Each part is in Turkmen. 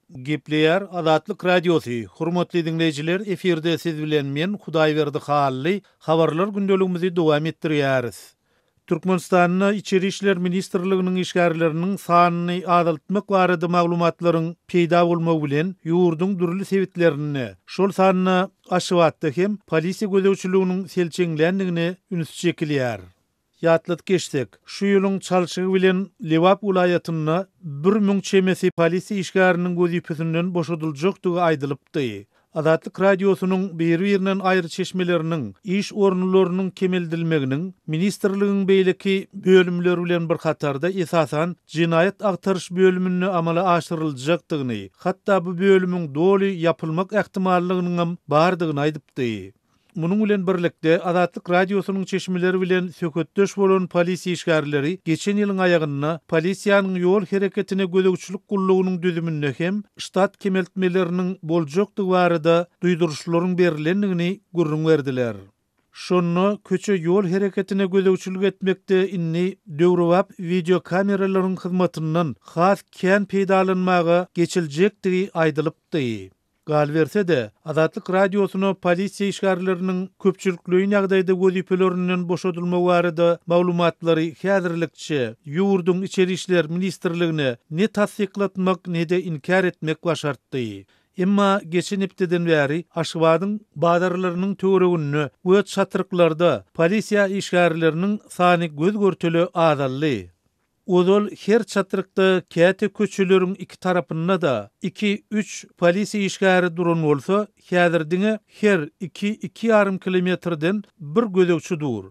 Gepleýär Azatlyk Radiosy, Hormatly diňleýjiler, efirde siz bilen men, Hudaýberdi Hally, Habarlar gündeligimizi dowam etdirýäris. Türkmenistanda Içeri işler ministrliginiň işgärleriniň sanyny azaltmak barada maglumatlaryň peýda bolmagy bilen, ýurduň dürli sebitlerinde, şol sanda Aşgabatda hem polisiýa gözegçiliginiň selçeňländigine üns çekilýär. Ýatladyp geçsek, şu ýylyň çalşygy bilen Lebap welaýatynda 1000 çemesi polisiýa işgäriniň wezipesinden boşadyljakdygy aýdylypdy. Azatlyk Radiosynyň biri-birinden aýry çeşmeleriniň iş orunlarynyň kemeldilmeginiň ministrligiň beýleki bölümleri bilen bir hatarda esasan jenaýat agtaryş bölüminde amala aşyryljakdygyny, hatda bu bölümiň doly ýapylmak ähtimallygynyňam bardygyny aýdypdy. Munuň bilen birlikde, Azatlyk Radiosynyň çeşmeleri bilen söhbetdeş bolan polisiýa işgärleri geçen ýylyň aýagynda polisiýanyň ýol hereketine gözegçilik gullugynyň düzüminde hem ştat kemeltmeleriniň boljakdygy barada duýduryşlaryň berlendigini gürrüň berdiler. Şonda köçe-ýol hereketine gözegçilik etmekde indi döwrebap wideokameralaryň hyzmatyndan has kän peýdalanmaga geçiljekdigi aýdylypdy. Galyberse-de, Azatlyk Radiosyna polisiýa işgärleriniň köpçülikleýin ýagdaýda wezipelerinden boşadylmagy barada maglumatlary häzirlikçe ýurduň Içeri işler ministrligine ne tassyklatmak, ne-de inkär etmek başartdy. Emma geçen hepdeden bäri Aşgabadyň bazarlarynyň töwereginde we çatryklarda polisiýa işgärleriniň sany göz-görtele azaldy. Ozal her çatrykda käte köçeleriň iki tarapynda-da iki-üç polisiýa işgäri duran bolsa, häzir diňe her iki-iki ýarym kilometrden bir gözegçi dur.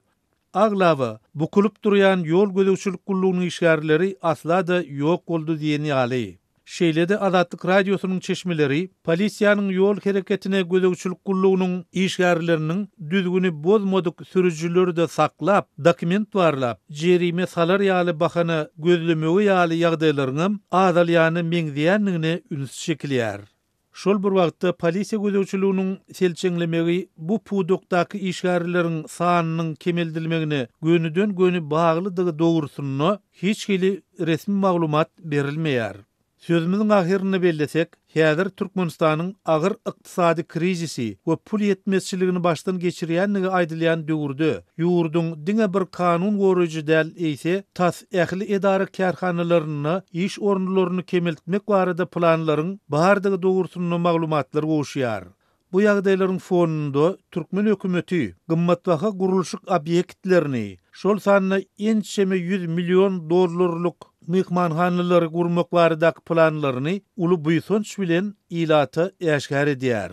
Aglaba, bukulyp durýan ýol gözegçilik gullugynyň işgärleri asla-da ýok boldy diýen ýaly. Şeýle-de Azatlyk Radiosynyň çeşmeleri polisiýanyň ýol hereketine gözegçilik gullugynyň işgärleriniň düzgüni bozmadyk sürüjileri-de saklap, dokument barlap, jerime salar ýaly bahana gözlemegi ýaly ýagdaýlaryňam azalýana meňzeýändigine üns çekilýär. Şol bir wagtda, polisiýa gözegçiliginiň selçeňlemegi bu pudakdaky işgärleriň sanynyň kemeldilmegine gönüden-göni baglydygy dogrusynda hiç hili resmi maglumat berilmeýär. Sözümiziň ahyrynda bellesek, häzir Türkmenistanyň agyr ykdysady krizisi we pul ýetmezçiligini başdan geçirýändigi aýdylýan döwürde, ýurduň diňe bir kanun goraýjy däl, eýse, tas ähli edara-kärhanalarynda iş orunlaryny kemeltmek barada planlaryň bardygy dogrusynda maglumatlar gowuşýar. Bu ýagdaýlaryň fonunda türkmen hökümeti gymmatbaha gurluşyk obýektlerini, şol sanda ençeme 100 million dollarlyk myhmanhanalary gurmak baradaky planlaryny uly buýsanç bilen ilata äşgär edýär.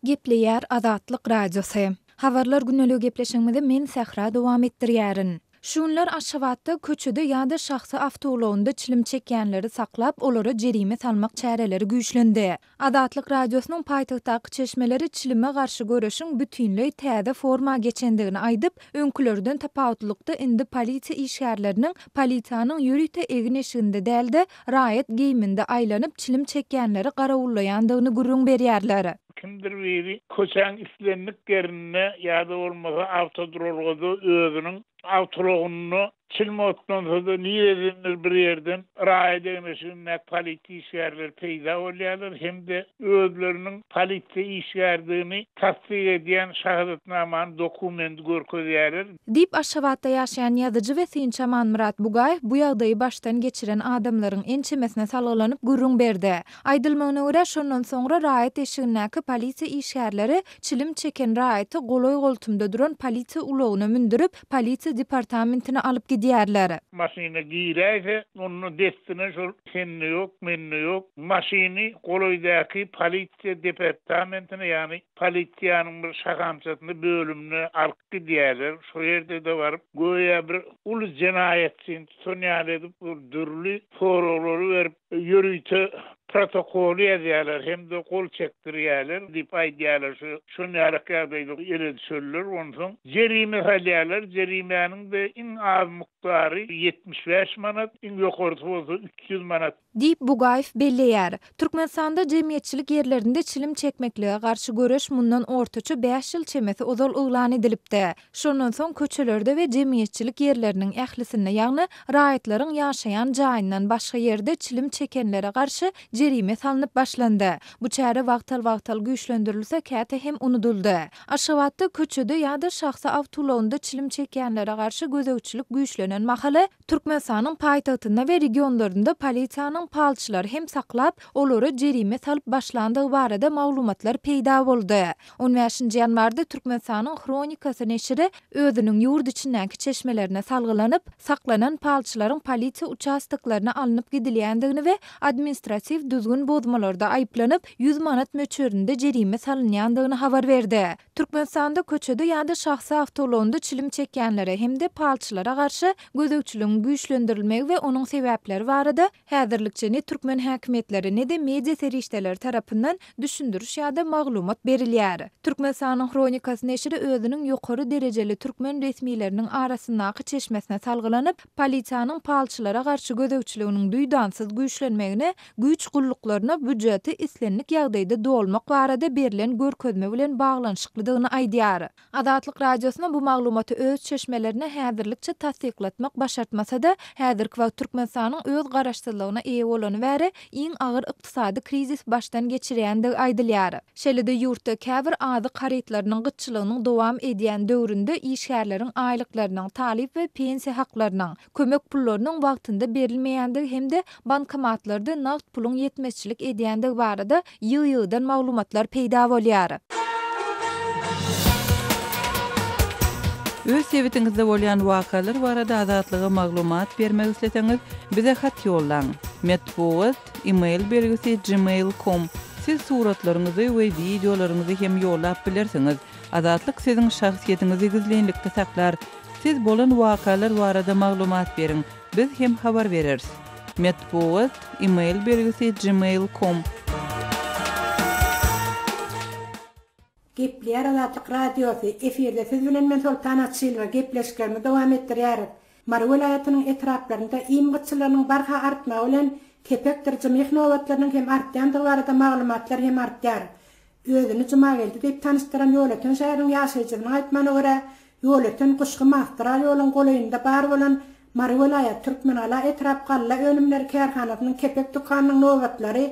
Gepleýär Azatlyk Radiosy. Habarlar gündeligi gepleşigimizi men Sähra dowam etdirýärin. Şu günler Aşgabatda köçede ýa-da şahsy awtoulagynda çilim çekýänleri saklap, olara jerime salmak çäreleri güýçlendi. Azatlyk Radiosynyň paýtagtdaky çeşmeleri çilime garşy göreşiň bütinleý täze forma geçendigini aýdyp, öňkülerden tapawutlylykda indi polisiýa işgärleriniň polisiýanyň ýörite egin-eşiginde däl-de, raýat geýiminde aýlanyp, çilim çekýänleri garawullaýandygyny gürrüň berýärler. Kimdir biri köçäň islendik ýerinde ýa-da bolmasa awtoduralgada özüniň awtoulagynda çilim otlansa-da niredendir bir ýerden raýat egin-eşigindäki polisiýa işgärleri peýda bolýarlar hem-de özleriniň polisiýa işgärdigini tassyk edýän şahadatnamany, dokumendi görkezýärler. Diýip, Aşgabatda ýaşaýan ýazyjy we synçy Amanmyrat Bugaýew bu ýagdaýy başdan geçiren adamlaryň ençemesine salgylanyp gürrüň berdi. Aýdylmagyna görä, şondan soňra raýat eşigindäki polisiýa işgärleri çilim çeken raýaty golaý-goltumda duran polisiýa ulagyna mündürip, polisiýa departamentine alyp gidýärler. Maşyna giräýse, onda dessine şol sende ýok, mende ýok, maşyny golaýdaky polisiýa departamentine, ýagny polisiýanyň bir şahamçasyna, bölümine alyp gidýärler. Şo ýerde-de baryp, göýä bir uly jenaýatçyny tutan ýaly edip, bir dürli soraglary berip, ýörite. Protokoly ýazýarlar hem-de gol çekdirýärler diýip aýdýarlar. Şu şonýalak ýagdaýda ele düşenler onsoň jerime salýarlar. Jerimäniň-de iň az mukdary 75 manat, iň ýokarysy bolsa 300 manat. Diýip, Bugaýew belleýär. Türkmenistanda jemgyýetçilik ýerlerinde çilim çekmeklige garşy göreş mundan ortaça bäş ýyl çemesi ozal yglan edilipdi. Şondan soň köçelerde we jemgyýetçilik ýerleriniň ählisinde, ýagny raýatlaryň ýaşaýan jaýyndan başga ýerde çilim çekenlere garşy jerime salnyp başlandy. Bu çäre wagtal-wagtal güýçlendirilse, käte hem unudyldy. Aşgabatda köçede ýa-da şahsy awtoulagynda çilim çekýänlere garşy gözegçilik güýçlenen mahaly, Türkmenistanyň paýtagtynda we regionlarynda polisiýanyň palçylary hem saklap, olara jerime salyp başlandygy barada maglumatlar peýda boldy. On bäşinji ýanwarda Türkmenistanyň Hronikasy neşiri özüniň ýurt içindäki çeşmelerine salgylanyp, saklanan palçylaryň polisiýa uçastoklaryna alnyp gidilýändigini we administratiw düzgün bozmalarda aýyplanyp, 100 manat möçberinde jerime salynýandygyny habar berdi. Türkmenistanda köçede ýa-da şahsy awtoulagynda çilim çekýänlere hem-de palçylara garşy gözegçiligiň güýçlendirilmegi we onuň sebäpleri barada häzirlikçe ne türkmen häkimiýetleri, ne-de media serişdeleri tarapyndan düşündiriş ýa-da maglumat berilýär. Türkmenistanyň Hronikasy neşiri özüniň ýokary derejeli türkmen resmileriniň arasyndaky çeşmesine salgylanyp, polisiýanyň palçylara garşy gözegçiliginiň duýdansyz güýçlenmegine güýç gulluklaryna býujeti islendik ýagdaýda dolmak barada berlen görkezme bilen baglanyşyklydygyny aýdýar. Azatlyk Radiosyna bu maglumaty öz çeşmelerine häzirlikçe tassyklatmak başartmasa-da, häzirki wagt Türkmenistanyň öz garaşsyzlygyna eýe bolany bäri iň agyr ykdysady krizis başdan geçirýändigi aýdylýar. Şeýle-de ýurtda käbir azyk harytlarynyň gytçylygynyň dowam edýän döwründe işgärleriň aýlyklarynyň, talyp we pensiýa haklarynyň, kömek pullarynyň wagtynda berilmeýändigi hem-de bankomatlarda nagt puluň ýetmezçilik edýändigi barada ýygy-ýygydan maglumatlar peýda bolýar. Öz sebitiňizde bolýan wakalar barada Azatlyga maglumat bermek isleseňiz, bize hat ýollaň. Metbugat, e-mail belgisi gmail com. Siz suratlaryňyzy we wideolaryňyzy hem ýollap bilersiňiz. Azatlyk siziň şahsyýetiňizi gizlinlikde saklar. Siz bolan wakalar barada maglumat beriň, biz hem habar bereris. Metbugat, e-mail belgisi gmail com. Gepleýär Azatlyk Radiosy, efirde siz bilen men Soltan Açylowa, gepleşiklerimizi dowam etdirýäris. Mary welaýatynyň etraplarynda iým gytçylygynyň barha artmagy bilen kepekdir jmyh nobatlarynyň hem artýandygy barada maglumatlar hem artýar. Özüni Jumageldi diýip tanyşdyran Ýolöten şäheriniň ýaşaýjysynyň aýtmagyna görä, Ýolöten Guşgy magistral ýoluň golaýynda bar bolan Mary welaýat Türkmengala etrap galla önümleri kärhanasynyň kepek dükanynyň nobatlary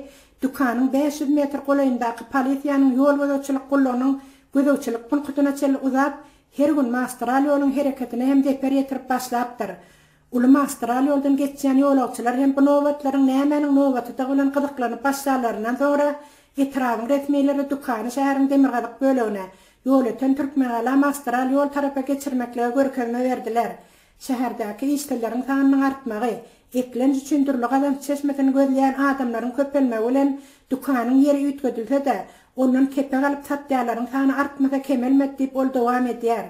dükanyň 500 metr golaýyndaky polisiýanyň ýol gözegçilik gullugynyň gözegçilik punkutyna çenli uzap, her gün magistral ýoluň hereketine hem zeper ýetirip başlapdyr. Uly magistral ýoldan geçýän ýolagçylar hem bu nobatlaryň nämäniň nobatydygy bilen gyzyklanyp başlanlaryndan soňra, etrabyň resmileri dükany şäheriň demirgazyk bölegine, Ýolöten Türkmengala magistral ýol tarapa geçirmeklige görkezme berdiler. Şäherdäki işsizleriň sanynyň artmagy, eklenç üçin dürli gazanç çeşmesini gözleýän adamlaryň köpelmegi bilen dükanyň ýeri üýtgedilse-de, ondan kepek alyp satýanlaryň sany artmasa kemelmedi diýip ol dowam edýär.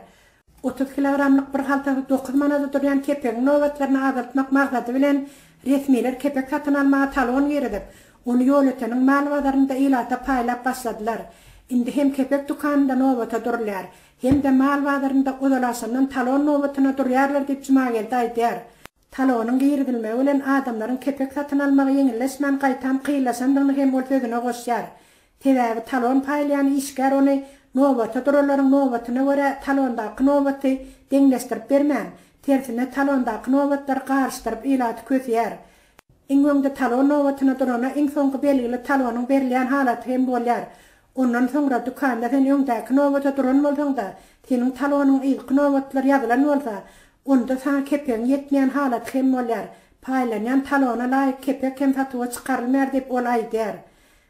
30 kilogramlyk bir haltasy dokuz manada durýan kepegiň nobatlaryny azaltmak maksady bilen resmiler kepek satyn almaga talon girizip, ony Ýolöteniň mal bazarynda ilata paýlap başladylar. Indi hem kepek dükanynda nobata durulýar, hem-de mal bazarynda ozalaşandan talon nobatyna durýarlar diýip Jumageldi aýdýar. Talonyň girizilmegi bilen adamlaryň kepek satyn almagy ýeňilleşmän gaýtam kynlaşandygyny hem ol sözüne goşýar. Sebäbi talon paýlaýan işgär ony nobata duranlaryň nobatyna görä talondaky nobaty deňleşdirip bermän, tersine talondaky nobatlary garyşdyryp ilaty köseýär. Iň öňde talon nobatyna durana iň soňky belgili talonyň berilýän halaty hem bolýar. Ondan soňra dükanda sen öňdäki nobata duran bolsaň-da, seniň talonyň yzky nobatlar ýazylan bolsa, onda saňa kepegiň ýetmeýän halaty hem bolýar. Paýlanýan talona laýyk kepek hem satuwa çykarylmaýar diýip ol aýdýar.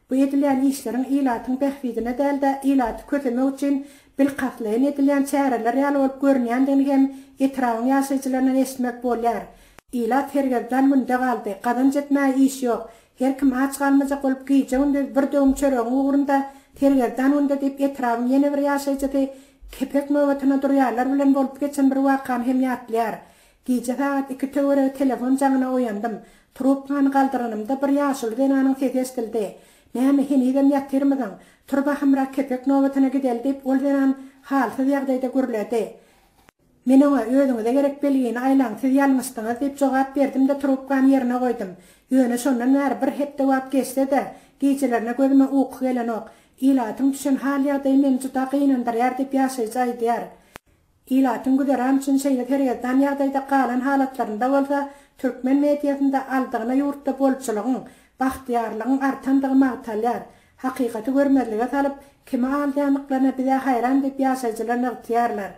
Bu edilýän işleriň ilatyň bähbidine däl-de, ilaty kösemek üçin bilkastlaýyn edilýän çäreler ýaly bolup görünýändigini hem etrabyň ýaşaýjylaryndan eşitmek bolýar. Ilat sergezdan günde galdy, gazanç etmäge iş ýok. Her kim aç galmajak bolup gije-gündiz bir döwüm çöregiň ugrunda sergezdan günde diýip etrabyň ýene bir ýaşaýjysy kepek nobatyna durýanlar bilen bolup geçen bir wakany hem ýatlaýar. Gije sagat iki töweregi telefon jaňyna oýandym. Trubkany galdyranymda bir ýaşuly zenanyň sesi eşidildi. Näme, henizem ýatyrmydyň? Tur bahymrak kepek nobatyna gideli diýip, ol zenan halsyz ýagdaýda gürledi. Men oňa, Özüňize gerek belgini aýlaň, siz ýalňyşdyňyz diýip jogap berdim-de trubkany ýerine goýdum. Ýöne şondan bäri bir hepde wagt geçse-de, gijelerine gözüme uky gelenok. Ilatyň düşen hal-ýagdaýy meni juda gynandyrýar diýip ýaşaýjy aýdýar. Ilatyň güzeran üçin şeýle sergezdan ýagdaýda galan halatlarynda bolsa, türkmen mediasynda aldygyna ýurtda bolçulygyň, bagtyýarlygyň artandygy magtalýar. Hakykaty görmezlige salyp, kimi aldaýandyklaryna biz-ä haýran diýip ýaşaýjylar nygtaýarlar.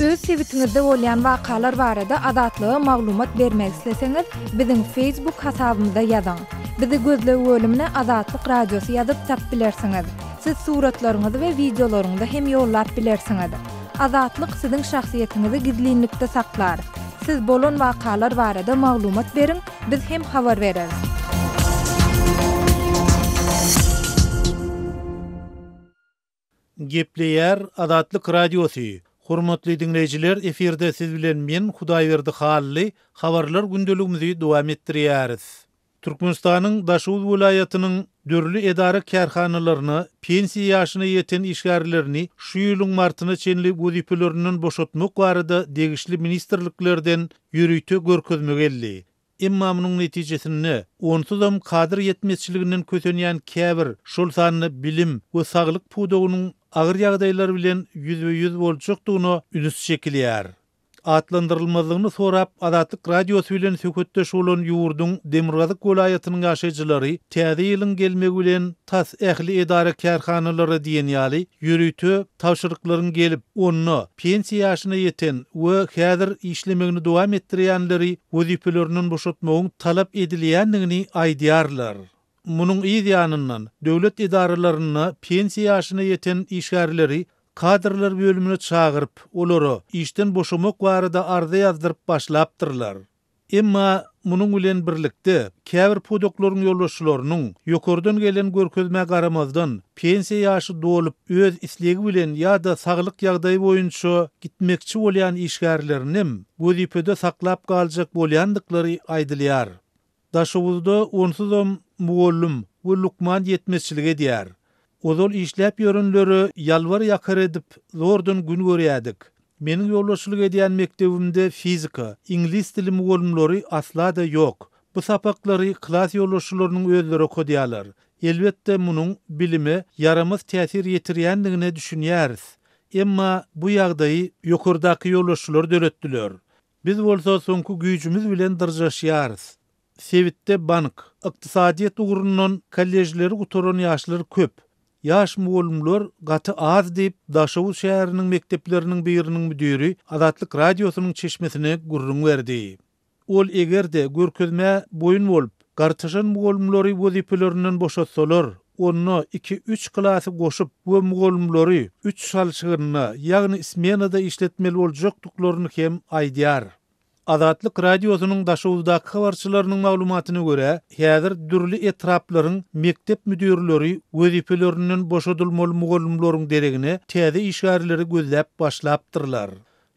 Öz sebitiňizde bolýan wakalar barada Azatlyga maglumat bermek isleseňiz, biziň Facebook hasabymyza ýazyň. Bizi gözleg bölümine Azatlyk Radiosy ýazyp tap bilersiňiz. Siz suratlaryňyzy we wideolaryňyzy hem ýollap bilersiňiz. Azatlyk siziň şahsyýetiňizi gizlinlikde saklar. Siz bolan wakalar barada maglumat beriň, biz hem habar bereris. Gepleýär Azatlyk Radiosy, Hormatly diňleýjiler efirde siz bilen men Hudaýberdi Hally habarlar gündeligimizi dowam etdirýäris. Türkmenistanyň Daşoguz welaýatynyň dürli edara-kärhanalaryna pensiýa ýaşyna ýeten işgärlerini şu ýylyň martyna çenli wezipelerinden boşatmak barada degişli ministrliklerden ýörite görkezme geldi. Emma munuň netijesinde, onsuzam kadr ýetmezçiliginden kösenýän käbir, şol sanda bilim we saglyk pudagynyň agyr ýagdaýlar bilen ýüzbe-ýüz boljakdygyna üns çekilýär. Atlandyrylmazlygyny sorap Azatlyk Radiosy bilen söhbetdeş bolan ýurduň demirgazyk welaýatynyň ýaşaýjylary täze ýylyň gelmegi bilen tas ähli edara-kärhanalara diýen ýaly ýörite tabşyryklaryň gelip, onda pensiýa ýaşyna ýeten we häzir işlemegini dowam etdirýänleri wezipelerinden boşatmagyň talap edilýändigini aýdýarlar. Munuň yz ýanyndan, döwlet edaralarynda pensiýa ýaşyna ýeten işgärleri kadrlar bölümine çagyryp, olara işden boşamak barada arza ýazdyryp başlapdyrlar. Emma munuň bilen birlikde, käbir pudaklaryň ýolbaşçylarynyň, ýokardan gelen görkezmä garamazdan, pensiýa ýaşy dolup, öz islegi bilen ýa-da saglyk ýagdaýy boýunça gitmekçi bolýan işgärlerinem wezipede saklap galjak bolýandyklary aýdylýar. Daşoguzda onsuzam mugallym we lukman ýetmezçilik edýär. Ozal işläp ýörenlere ýalbar-ýakar edip, zordan gün görýädik. Meniň ýolbaşçylyk edýän mekdebimde fizika, iňlis dili mugallymlary asla-da ýok. Bu sapaklary klas ýolbaşçylarynyň özleri okadýarlar. Elbetde, munuň bilime ýaramaz täsir ýetirýändigine düşünýäris. Emma bu ýagdaýy ýokardaky ýolbaşçylar döretdiler. Biz bolsa soňky güýjümiz bilen dyrjaşýarys. Sebitde bank, ykdysadyýet ugrundan kolležleri gutaran ýaşlar köp. Ýaş mugallymlar gaty az diýip, Daşoguz şäheriniň mekdepleriniň biriniň müdiri Azatlyk Radiosynyň çeşmesine gürrüň berdi. Ol eger-de görkezmä boýun bolup, gartaşan mugallymlary wezipelerinden boşatsalar, onda iki-üç klasy goşup we mugallymlary üç çalşygynda, ýagny smenada işletmeli boljakdyklaryny hem aýdýar. Azatlyk Radiosynyň Daşoguzdaky habarçylarynyň maglumatyna görä, häzir dürli etraplaryň mekdep müdirleri wezipelerinden boşadylmaly mugallymlaryň deregine täze işgärleri gözläp başlapdyrlar.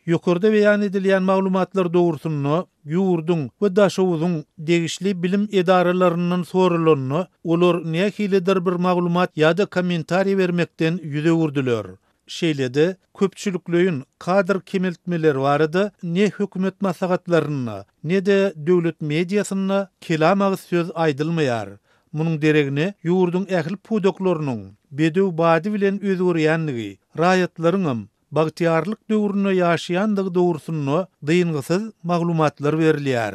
Ýokarda beýan edilýän maglumatlar dogrusynda ýurduň we Daşoguzyň degişli bilim edaralaryndan soralanda, olar nähilidir bir maglumat ýa-da kommentariý bermekden ýüz öwürdiler. Şeýle-de, köpçülikleýin kadr kemeltmeleri barada ne hökümet maslahatlarynda, ne-de döwlet mediasynda kelam agyz söz aýdylmaýar. Munuň deregine, ýurduň ähli pudaklarynyň bedew bady bilen özgerýändigi, raýatlaryňam, bagtyýarlyk döwründe ýaşaýandygy dogrusynda dyngysyz maglumatlar berilýär.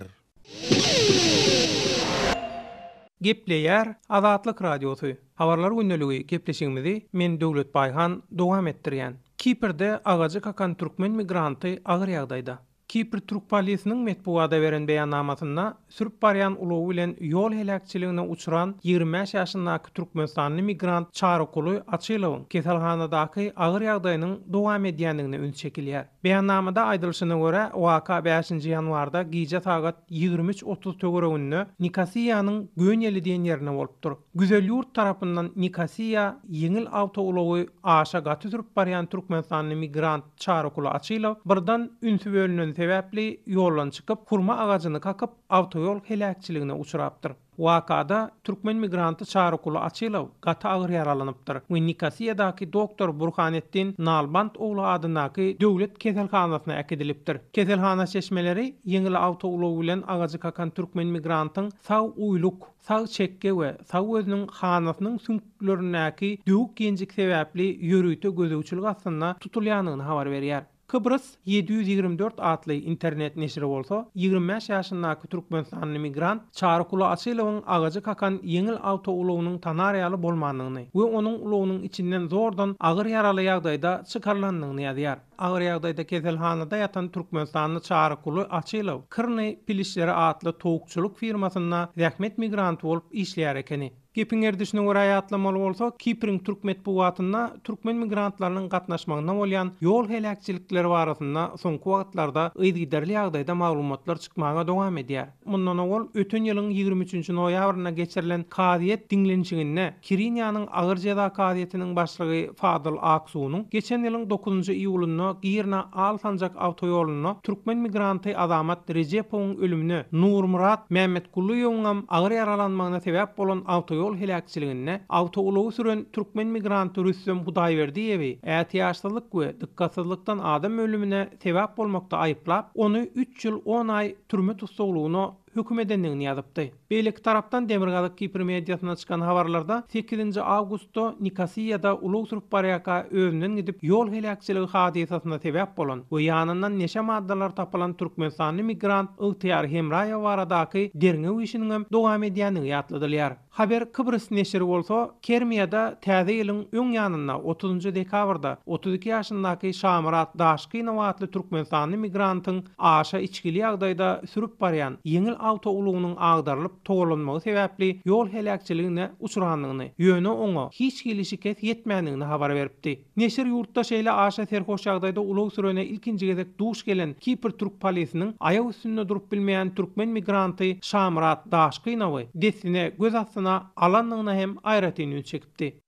Gepleýär Azatlyk Radiosy, Habarlar gündeligi gepleşigimizi men Döwlet Baýhan dowam etdirýän. Kiprde agajy kakan türkmen migranty agyr ýagdaýda. Kipr türk polisiniň metbugada beren beýannamasynda sürüp barýan ulagy bilen ýol heläkçiligine uçran 25 ýaşyndaky türkmenistanly migrant Çarykuly Açylowyň keselhanadaky agyr ýagdaýynyň dowam edýändigine üns çekilýär. Beýannamada aýdylyşyna görä, waka bäşinji ýanwarda gije sagat 23.30 töwereginde Nikosiýanyň Gönýeli diýen ýerinde bolupdyr. Güzelýurt tarapyndan Nikosiýa ýeňil awtoulagy aşa gaty sürüp barýan türkmenistanly migrant Çarykuly Açylow birden ünsi bölünen. sebäpli ýoldan çykyp, hurma agajyny kakyp, awtoýol heläkçiligine uçrapdyr. Wakada türkmen migranty Çarykuly Açylow gaty agyr ýaralanypdyr we Nikosiýadaky doktor Burhanetdin Nalbant ogly adyndaky döwlet keselhanasyna äkidilipdir. Keselhana çeşmeleri ýeňil awtoulag bilen agajy kakan türkmen migrantyň sag uýluk, sag çekge we sag gözüniň hanasynyň süňklerindäki döwük-ýenjik sebäpli ýörite gözegçilik astynda tutulýandygyny habar berýär. Kybrys 724 atly internet neşiri bolsa, 25 ýaşyndaky türkmenistanly migrant Çarykuly Açylowyň agajy kakan ýeňil awtoulagynyň tanar ýaly bolmandygyny we onuň ulagynyň içinden zordan agyr ýaraly ýagdaýda çykarylandygyny ýazýar. Agyr ýagdaýda keselhanada ýatan türkmenistanly Çarykuly Açylow Kyrny pilişleri atly towukçylyk firmasynda zähmet migranty bolup işleýär ekeni. Gepiň gerdişine görä ýatlamaly bolsa, Kipriň türk metbugatynda türkmen migrantlarynyň gatnaşmagynda bolýan ýol heläkçilikleri barasynda soňky wagtlarda yzygiderli ýagdaýda maglumatlar çykmaga dowam edýär. Mundan owal, öten ýylyň 23 nji noýabrynda geçirilen kazyýet diňlenişiginde Kirinýanyň agyr jeza kazyýetiniň başlygy Fadyl Aksunyň geçen ýylyň dokuzynjy iýulynda Girna-Alsanjak awtoýolunda türkmen migranty Azamat Rejepowyň ölümine Nurmyrat Mämmetgulyýewiňem agyr ýaralanmagyna sebäp bolan awtoýol heläkçiliginde awtoulagy süren türkmen migranty Rüstem Hudaýberdiýewi ätiýaçsyzlyk we dykgatsyzlykdan adam ölümine sebäp bolmakda aýyplap, ony üç ýyl on aý türme tussaglygyna höküm edendigini ýazypdy. Beýleki tarapdan Demirgazyk Kipr mediasynda çykan habarlarda sekizinji awgustda Nikosiýada ulag sürüp barýarka özünden gidip ýol heläkçiligi hadysasyna sebäp bolan we ýanyndan neşe maddalary tapylan türkmenistanly migrant Ygtyýar Hemraýew baradaky derňew işiniňem dowam edýändigi ýatladylýar. Haber Kybrys neşiri bolsa Kermiýada täze ýylyň öň ýanynda otuzynjy dekabrda 32 ýaşyndaky Şamyrat Daşkynow atly türkmenistanly migrantyň aşa içgili ýagdaýda sürüp barýan ýeňil awtoulagynyň agdarylyp togalanmagy sebäpli ýol heläkçiligine uçrandygyny, ýöne oňa hiç hili şikes ýetmändigini habar beripdi. Neşir ýurtda şeýle aşa serhoş ýagdaýda ulag sürene ilkinji gezek duş gelen Kipr türk polisiniň aýak üstünde durup bilmeýän türkmen migranty Şamyrat Daşkynowy dessine göz astyna alandygyna hem aýratyn üns çekipdi.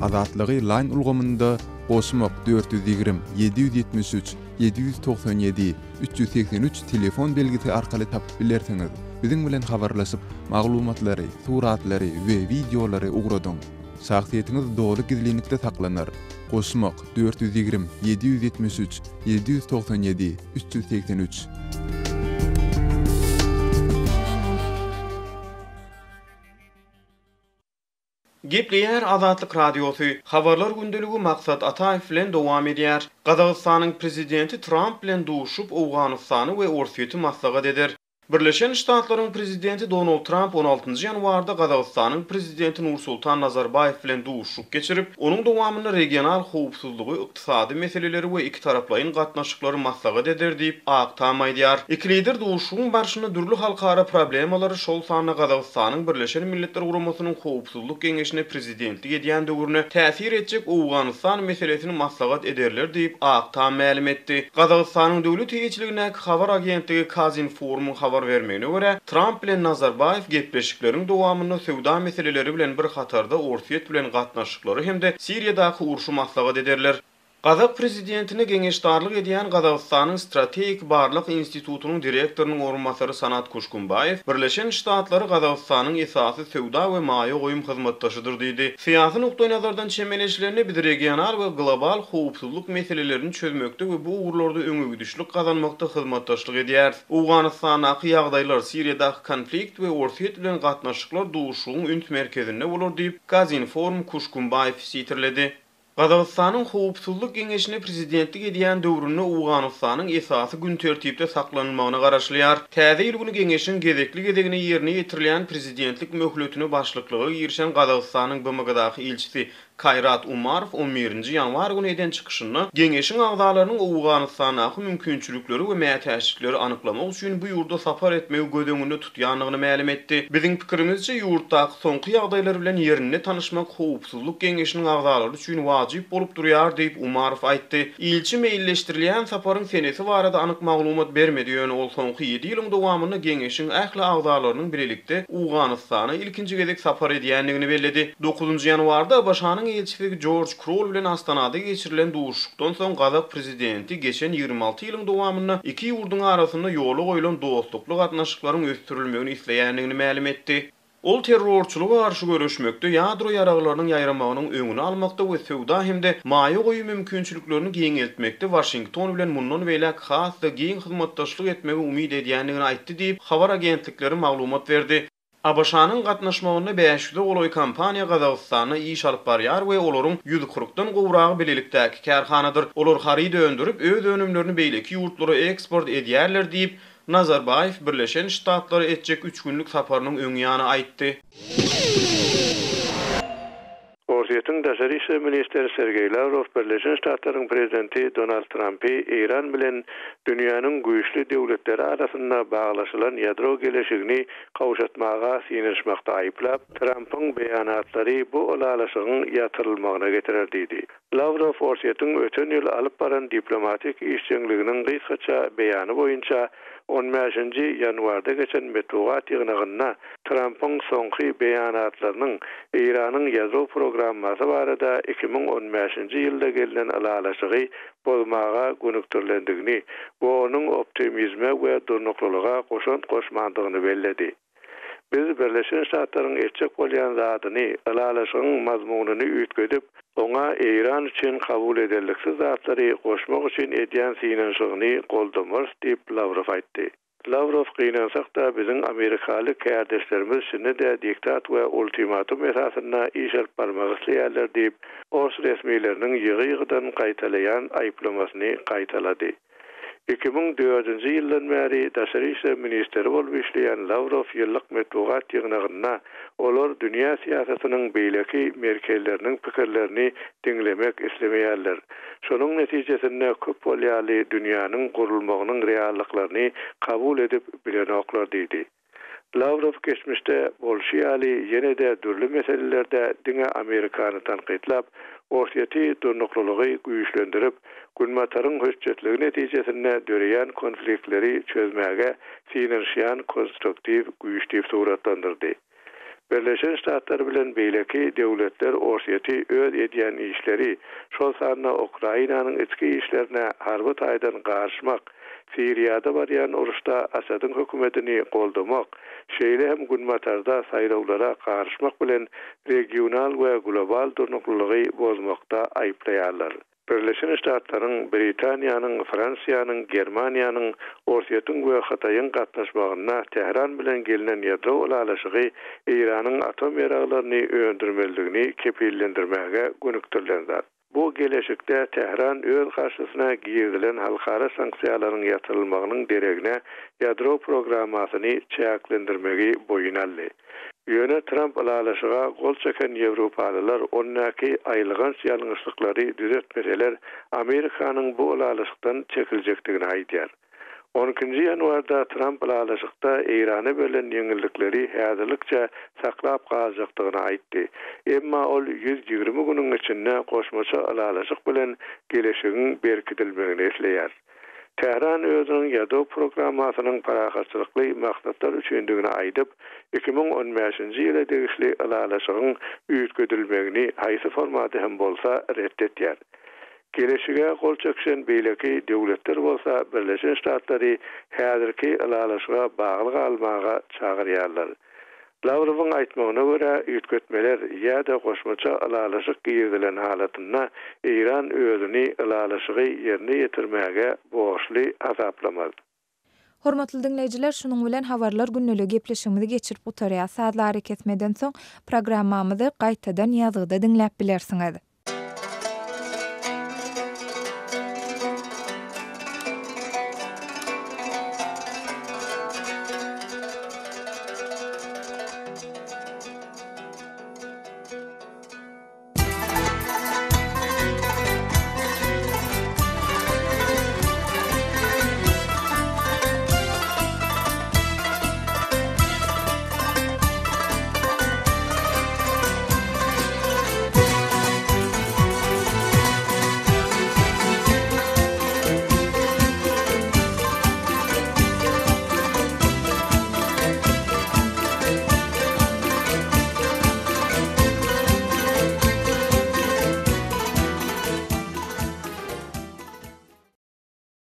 Azatlygy Line ulgamynda goşmak 420 773 797 383 telefon belgisi arkaly tapyp bilersiňiz. Biziň bilen habarlaşyp, maglumatlary, suratlary we wideolary ugradyň. Şahsyýetiňiz doly gizlinlikde saklanar. Goşmak 420 773 797 383. Gepleýär Azatlyk Radiosy, Habarlar gündeligi Maksat Ataýew bilen dowam edýär. Gazagystanyň prezidenti Tramp bilen duşup, Owganystany we Orsýeti maslahat eder. Birleşen Ştatlaryň prezidenti Donald Tramp on altynjy ýanwarda Gazagystanyň prezidenti Nursultan Nazarbaýew bilen duşuşyk geçirip, onuň dowamynda regional howpsuzlygy, ykdysady meseleleri we ikitaraplaýyn gatnaşyklary maslahat eder diýip, Ak Tam aýdýar. Iki lider duşuşygyň barşynda dürli halkara problemalary, şol sanda Gazagystanyň Birleşen Milletler Guramasynyň Howpsuzlyk Geňeşine prezidentlik edýän döwrüne täsir etjek Owganystan meselesini maslahat ederler diýip, Ak Tam mälim etdi. Gazagystanyň döwlet eýeçiligindäki habar agentligi Kazinformyň habar bermegine görä, Tramp bilen Nazarbaýew gepleşikleriň dowamynda söwda meseleleri bilen bir hatarda Orsýet bilen gatnaşyklary hem-de Siriýadaky urşy maslahat ederler. Gazak prezidentine geňeşdarlyk edýän Gazagystanyň Strategik barlag institutynyň direktorynyň orunbasary Sanat Kuşkumbaýew Birleşen Ştatlary Gazagystanyň esasy söwda we maýa goýum hyzmatdaşydyr diýdi. Syýasy nukdaýnazardan çemeleşilende biz regional we global howpsuzlyk meselelerini çözmekde we bu ugurlarda öňegidişlik gazanmakda hyzmatdaşlyk edýäris. Owganystandaky ýagdaýlar, Siriýadaky konflikt we Orsýet bilen gatnaşyklar duşuşygyň üns merkezinde bolar diýip, Kazinform Kuşkumbaýew sitirledi. Gazagystanyň Howpsuzlyk geňeşine prezidentlik edýän döwründe Owganystanyň esasy gün tertipde saklanylmagyna garaşylýar. Täze ýyl güni geňeşiň gezekli-gezegine ýerine ýetirilýän prezidentlik möhletine başlyklyga girişen Gazagystanyň BMG-daky ilçisi Kaýrat Umarow on birinji ýanwar güni eden çykyşynda Geňeşiň agzalarynyň Owganystandaky mümkinçilikleri we mätäçlikleri anyklamak üçin bu ýurda sapar etmegi göz öňünde tutýandygyny mälim etdi. Biziň pikirimizçe, ýurtdaky soňky ýagdaýlar bilen ýerinde tanyşmak Howpsuzlyk Geňeşiniň agzalary üçin wajyp bolup durýar diýip, Umarow aýtdy. Ilçi meýilleşdirilýän saparyň senesi barada anyk maglumat bermedi, ýöne ol soňky ýedi ýylyň dowamynda Geňeşiň ähli agzalarynyň bilelikde Owganystana ilkinji gezek sapar edýändigini belledi. Dokuzynjy ýanwarda ABŞ-nyň. ABŞ-nyň ilçisi Jorj Krol bilen Astanada geçirilen duşuşykdan soň gazak prezidenti geçen 26 ýylyň dowamynda iki ýurduň arasynda ýola goýlan dostlukly gatnaşyklaryň ösdürilmegini isleýändigini mälim etdi. Ol terrorçylyga garşy göreşmekde, ýadro ýaraglarynyň ýaýramagynyň öňüni almakda we söwda hem-de maýa goýum mümkinçiliklerini giňeltmekde Waşington bilen mundan beýläk has-da giň hyzmatdaşlyk etmegi umyt edýändigini aýtdy diýip, habar agentlikleri maglumat berdi. ABŞ-nyň gatnaşmagynda bäş ýüze golaý kompaniýa Gazagystanda iş alyp barýar we olaryň ýüz kyrkdan gowragy bilelikdäki kärhanadyr. Olar haryt öndürip, öz önümlerini beýleki ýurtlara eksport edýärler diýip, Nazarbaýew Birleşen Ştatlara etjek üç günlük saparynyň öň ýany aýtdy. Orsýetiň daşary işler ministri Sergeý Lawrow Birleşen Ştatlaryň prezidenti Donald Trampy Eýran bilen dünýäniň güýçli döwletleri arasynda baglaşylan ýadro geleşigini gowşatmaga synanyşmakda aýyplap, Trampyň beýanatlary bu ylalaşygyň ýatyrylmagyna getirer diýdi. Lawrow Orsýetiň öten ýyl alyp baran diplomatik işjeňliginiň gysgaça beýany boýunça on bäşinji ýanwarda geçen metbugat ýygnagynda Trampyň soňky beýanatlarynyň Eýranyň ýadro programmasy barada 2015-nji ýylda gelnen ylalaşygy bozmaga gönükdirilendigini we onuň optimizme we durnuklylyga goşant goşmandygyny belledi. Biz Birleşen Ştatlaryň etjek bolýan zadyny, ylalaşygyň mazmunyny üýtgedip, oňa Eýran üçin kabul ederliksiz zatlary goşmak üçin edýän synanyşygyny goldamarys diýip, Lawrow aýtdy. Lawrow, Gynansak-da, biziň amerikaly kärdeşlerimiz şindi-de diktat we ultimatum esasynda iş alyp barmak isleýärler diýip, ors resmileriniň ýygy-ýygydan gaýtalaýan aýyplamasyny gaýtalady. 2004-nji ýyldan bäri daşary işler ministri bolup işleýän Lawrow ýyllyk metbugat ýygnagynda olar dünýä syýasatynyň beýleki merkezleriniň pikirlerini diňlemek islemeýärler. Şonuň netijesinde köp bolýaly dünýäniň gurulmagynyň reallyklaryny kabul edip bilenoklar diýdi. Lawrow geçmişde bolşy ýaly ýene-de dürli meselelerde diňe Amerikany tankytlap, Orsýeti durnuklylygy güýçlendirip, Günbataryň hötjetligi netijesinde döreýän konfliktleri çözmäge synanyşýan konstruktiw güýç diýip suratlandyrdy. Birleşen Ştatlar bilen beýleki döwletler Orsýeti öz edýän işleri, şol sanda Ukrainanyň içki işlerine harby taýdan garyşmak, Siriýada barýan uruşda Asadyň hökümetini goldamak, şeýle hem Günbatarda saýlawlara garyşmak bilen regional we global durnuklylygy bozmakda aýyplaýarlar. Birleşen Ştatlaryň, Britaniýanyň, Fransiýanyň, Germaniýanyň, Orsýetiň we Hytaýyň gatnaşmagynda Tähran bilen gelnen ýadro ylalaşygy Eýranyň atom ýaraglaryny öndürmezligini kepillendirmäge gönükdirilen zat. Bu geleşikde Tähran öz garşysyna girizilen halkara sanksiýalaryň ýatyrylmagynyň deregine ýadro programmasyny çäklendirmegi boýun aldy. Ýöne Tramp ylalaşyga gol çeken ýewropalylar ondaky aýylganç ýalňyşlyklary düzetmeseler, Amerikanyň bu ylalaşykdan çekiljekdigini aýdýar. On ikinji ýanwarda Tramp ylalaşykda Eýrana berlen ýeňillikleri häzirlikçe saklap galjakdygyny aýtdy. Emma ol 120 günüň içinde goşmaça ylalaşyk bilen geleşigiň berkidilmegini isleýär. Tähran özüniň ýadro programmasynyň parahatçylykly maksatlar üçindigini aýdyp, 2015-nji ýyla degişli ylalaşygyň üýtgedilmegini haýsy formada hem bolsa ret etýär. Geleşige gol çekişen beýleki döwletler bolsa Birleşen Ştatlary häzirki ylalaşyga bagly galmaga çagyrýarlar. Lawrowyň aýtmagyna görä, üýtgetmeler ýa-da goşmaça ylalaşyk girizilen halatynda Eýran özüni ylalaşygy ýerine ýetirmäge borçly hasaplamaz. Hormatly diňleýjiler, şunuň bilen Habarlar gündeligi gepleşigimizi geçirip gutarýas. Sazly arakesmeden soň programmamyzy gaýtadan ýazgyda diňläp bilersiňiz.